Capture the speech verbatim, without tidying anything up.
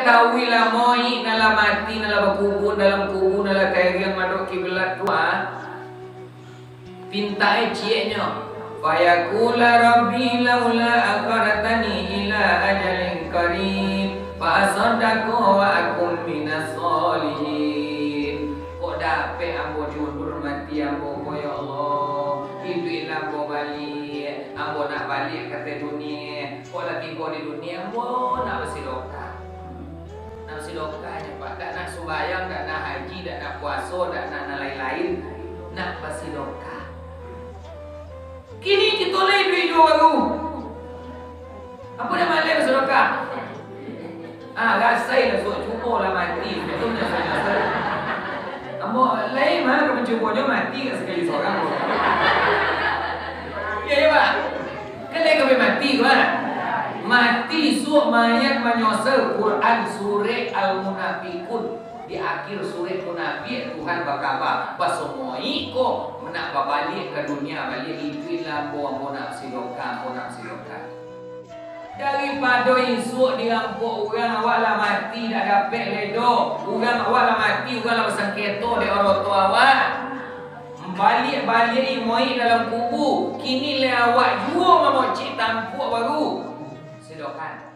Tahuilah moik nan lah mati, nan lah bakubua dalam kubua, nan lah kairiang madok kiblat tu, ah. Pintak e cieknyo, "Fayaqula Rabbi laula akhartani ila ajalin qarib, fa asaddaqa wa akun minas sholihin." Kok dapek ambo diundur mati ambo ko, ya Allah, iduiklah ambo baliak, ambo nak baliak ka ateh dunia. Kok lah tibo di dunia, ambo nak basidokah. Nak basidokah nyo, Pak. Dak nak sumbayang, dak nak haji, dak nak puaso, dak nak nan lain-lain. Nak basidokah. Kini kito lai duit juo baru. Apo nan maleh basidokah? Ah, rasai lah suok cubo lah mati. Betul tak, saudara? Ambo lai mah ka mancubo nyo mati ka sakali sorang. Iyo, iyo, Pak. Kan lai ka mati tu, Pak. Mati isuak mayat manyoso Quran surek Al-Munafikun. Di akhir surek Munafik, Tuhan bakaba, baso moik ko, nak babaliak ka dunia baliak, iduiklah ambo, ambo nak basidokah, ambo nak basidokah. Daripado isuak dirampok urang, awak lah mati, dak dapek lai doh. Urang awak lah mati, urang lah basangketo dek urang tua awak. Baliak-baliak i moik dalam kubu, kini lai awak juo mamocik tampuak baru. Sidokan.